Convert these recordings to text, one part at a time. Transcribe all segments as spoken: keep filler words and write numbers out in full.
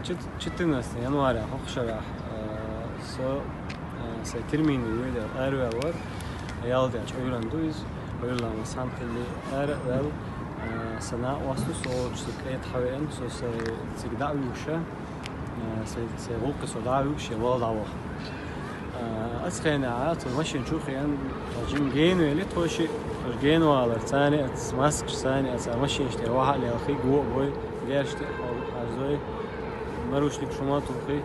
Чит-, четырнадцатого января хӀокху шарахь, а, со, а, сайн термин вуйла араваьлла вара. Ял деш Ӏуьйранна ду иза. Ӏуьйрана сан хилли ара а ваьлла. А, сан накъост ву, со волчу цига кӀета хьавеана, со сайн цига дӀа а вуьгуш, а, сайн, сайн гӀуллакхе со дӀа а вуьгуш, я вала дӀаваха. А, оцу хенахь цу машина чу а хиъна, жима гена вели тхо шиъ, уьш гена валар, царна а, маскаш царна а, цара машинаш тӀе вахьа а лелхий, го а бой, герзаш тӀе а хьо-, хьаждой, наручникаш хӀума а тухий,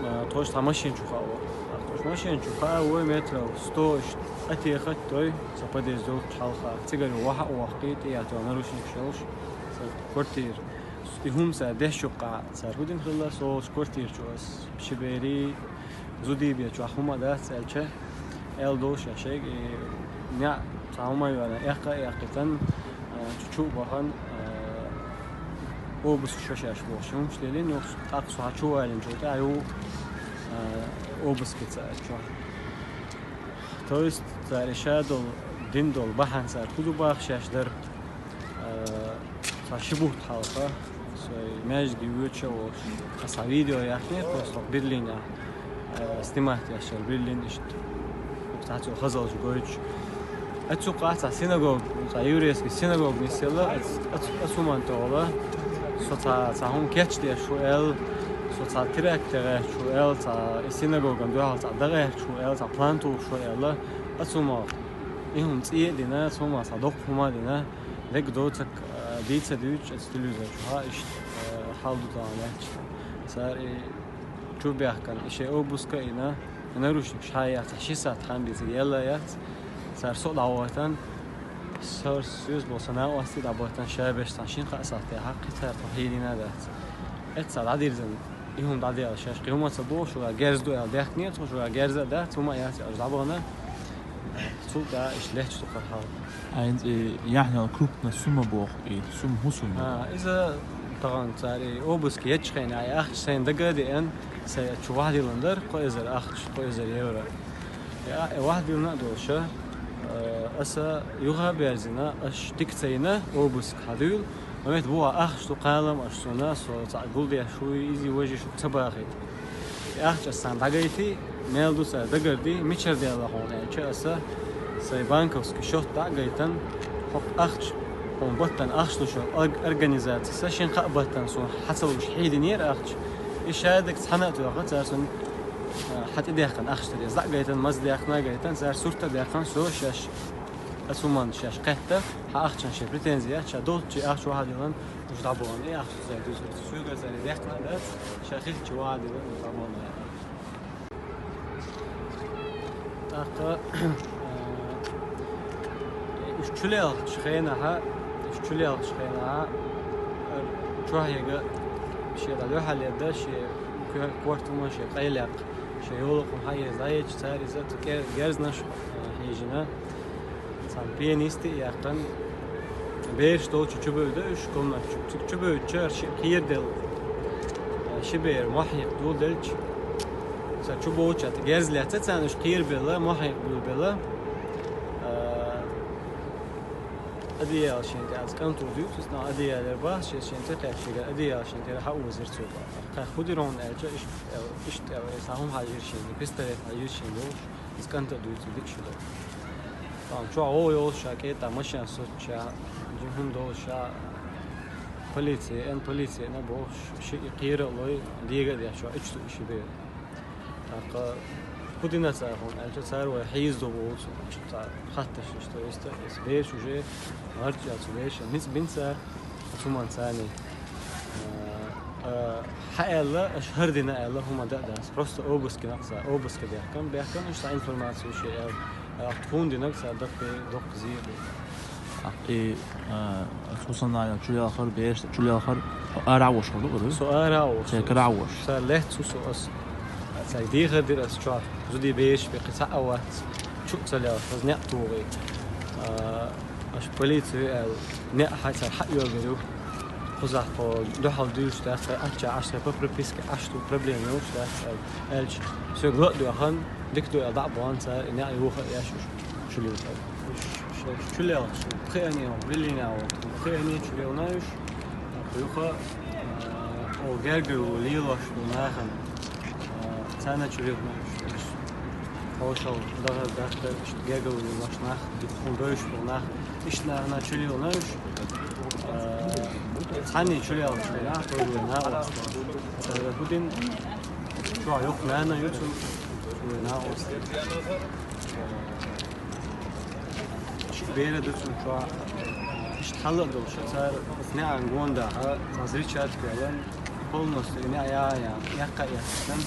а, тхо цхьа машина чу хаьа вай. Тхо машина чу хаьа вай метров сто иштта тӀетехаттой, цхьа подъезд йолчу хьалха. Цигара вахьа а вохкий, тӀеэцна наручникаш йолуш, сан квартира. И хӀума цара деш юккъехь, цара хӀун дина хилла, со волчу квартира чу ас, ши берий, зудий бен чохь хӀума а дац аьлча, аьлла долуш шайга, и неӀ цхьа хӀума а йоьллина, эккха а эккхийтина, а, чу-чу а бахана, а, обыск шо шаьш бохуш хӀумаш лелийна, йохуш, тӀаккха со хьан чу валийначул тӀаьхьа ю, а, обыскица аьлла чохь. То есть, цара и ша долу, дина долу бахьана цара хӀун ду баха шаьш дара. Э, цхьа ши бутт хьалха, со маьждиге воьдуш а волуш, аса видео яхне, просто Берлинехь, э, снимать яшар Берлин иштта. Цхьа цо хазаллаш гойтуш. Оцу къа цхьа синагога, цхьа еврейский синагога нисъелла, оцу, оцу, оцу хӀуманна тӀехула. Со цхьа, цхьа хӀума кечдеш ву аьлла, со цхьа теракт гӀерташ ву аьлла, цхьа и синагогана дуьхьал цхьа дӀагӀерташ ву аьлла, цхьа план тухуш ву аьлла, оцу хӀуманах. И хӀума цӀе а дина, цу хӀуманах цхьа доккха хӀума а дина, дерг доцург, а, дийца а дуьйцуш, оцу телевизор чу хьа иштта, а, хьал ду тахана лаьтташ. Цара и чу баьхкина, и шайн обыска а йина, и наручникаш хьа а яц, ши сахьт хан бен цига яьлла а яц. Цара со а дӀагӀойтина, со-, соьца болу сан накъостий а дӀабахийтина, ша беш цхьана шина-кхаа сахьте хьакхи цара тхо хьийдина а дац. Эццахь дӀадирзина, и хӀума дӀадаьлла шаьш, кхин хӀума а ца бохуш, шуьга герз ду аьлла даьхкинера тхо, шуьга герз а дац, хӀума а яц аьлла дӀабахана. Цул тӀаьхьа иштта лаьтташ ду кхара хьал. Айна цӀе яхьнел крупна сумма боху и, сумма хӀун сумма? А, иза тахана цара и обыск ечу хенахь, и ахча сайна дага а деана, сайн чу вахьа диллина дара, кхо эзар ахча, кхо эзар евро. Я, и вахьа диллина а долуша, э, аса юха а берзина, аш дика ца йина, обыск хьадуьйла, ма метта бухахь ахча ду кхалам аш суна, со цхьаъ гулдеш вуй, иза важа шу ца бахийта. И ахча ас царна дӀагайти, мел ду цара дагарди, мичара даьлла хьуна аьлча, аса сайн банковский счёт дӀа а гайтина, хӀокху ахча, хьуна баттана ахча луш йолу ор-, организаци сан шина-кхаа баттана суна хьа ца луш хьийдинера ахча. И шадерг цхьаьна а тоьхна, цара суна, а, хьа тӀедехкина ахча дара. Иза дӀа а гайтина, маза даьхна а гайтина, цара сурт а даьккхина, со шаьш, оцу хӀуманна шаьш кхетта, хьан ахчанна шайн претензи яц, ша долччи ахча вахьа диллина, уьш дӀабахана, и ахча цара дуьйцура. Соьга цара даьккхина а дац, ша хилча вахьа диллина, уьш дӀабахана. ТӀаккха, э, уьш чулелхачу хенахьа, уьш чулелхачу хенахьа, э, чохь яга шен дӀа дуьхьал ледда, шен ко-, корта хӀума шен къайла яккха, шен йолу хӀума хьаэца дӀаеча, цара иза цу кӀе-, герзнаш, э, хьийжина. Цхьана пианисте а яьккхина, бераш долчу чубевдда уьш комнат чу. Цу чубевдча, ара шиъ кхераделла, ши бер мохь хьекха дуьйладелча, цара чубовлуча тӀе герз лаьцна царна уьш кхерабелла, мохь хьекха буьйлабелла. А, одеял шен тӀе, аса кӀант ву дуьйцу, ас нах одеялера бахча, шен тӀе кхаьччигара одеял шен тӀера хьаозира цо. Кхаьх хӀун дира хьуна аьлча, иштта, иштта, цхьа хӀума хьажийра шен, пистолет хьажийра шен долуш. Иза кӀанта а дуьйцу, дика ши долу. Тахана чохь гӀо йолуш ша кӀетта машен соцуш ша, жин хӀума долуш ша, полици, эн полицина бохуш, шиъ кхера а лой, дега а деш, чохь иччу ши бер. ТӀаккха хӀун дина цара хьуна аьлча, цара вай хьийзадо боху цу, цара хатташ иштта, иштта, иза бераш уже гӀарчӀ яц, бераш ницкъ бина цара. Цу хӀуманна царний, а, а, хьан аьлла, аша хӀара дина аьлла, хӀума дан а дац. Просто обыскина цара, обыска бехкам, бехкам, уьш цхьа информаци шен аьлла. А, тхуна динарг цара даккхий, доккха зен а ду. А, и, а, цу санна чулелхар, беш, чулелхар, ара а вошхар ду, ду? Со ара а вош. Церкара а вош. Цара лаьцна со ас. Цара дехар дира ас чохь. Зуди беш, бекхи цхьа а вац. Чу а ца лелха, хаза неӀ тухий. А, Аша полици ю аьлла, неӀ хьай цара хьаоьгур ю. Кхузахь тхо дуьхьал дуьйлуш дац, тхай ачча Ӏаш, тхай по прописке Ӏаш ду, проблема йолуш дац аьлла. Аьлча, соьга ла а доьхна, дика ду аьлла, дӀа а бахана цара, и неӀ юха а еш уьш чулилла. Уьш, уьш чулелхаш, пхиъний хӀума, Берлине а волу, пхиъний чулелна уьш, юха, а, Гергарло лелош бу нахана, царна чу лелна уж. Хошал дагар дахта гергарло лелош нах, дукхун бевш бу нах. Ишт нахана чу лелна уж. Цани чу лелна уж, бу нах, бу нах. Будин чуа юх нана юцун, бу нах. Ши бера дуцун чуа. Ишт хала долша цар неан гонда, а, цар зричат пелан, полностью не ая, я, яка, я, там,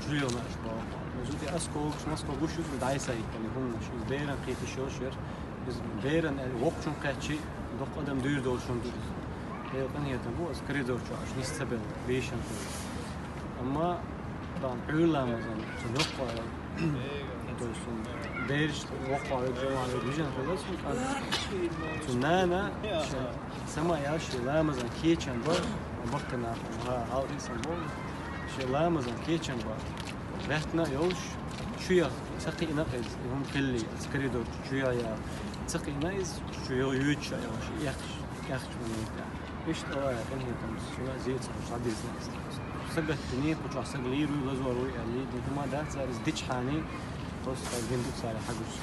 чу лелна уж бу. Зути осколкаш, насколько гуш дай сай, кани хумнаш, из беран кити шошер, из беран, э, вокчун качи, док адам дюз долшун дюз. Э, кан я там бу, из коридор чуа, аш нис цабел, бешан. Амма там пюр ламазан, цун ёххуа, то есть цун берш, ёххуа, жамаат, вижен хулас, цун нана, сама яши ламазан кечен ба, бахтана, ха, ал исан бо, ши ламазан кечен ба. Бахтана ёлш, чуя, сакъина къез, хум хилли, коридор, чуя я, сакъина из, чуя юча, яхш, яхш мунта. Ишт ала, кан хетам, шуна зиц, шадиз. Сагат дни, пуча саглиру, лазору, али, дин хума да, цар из дичхани, просто гинду цар хагус.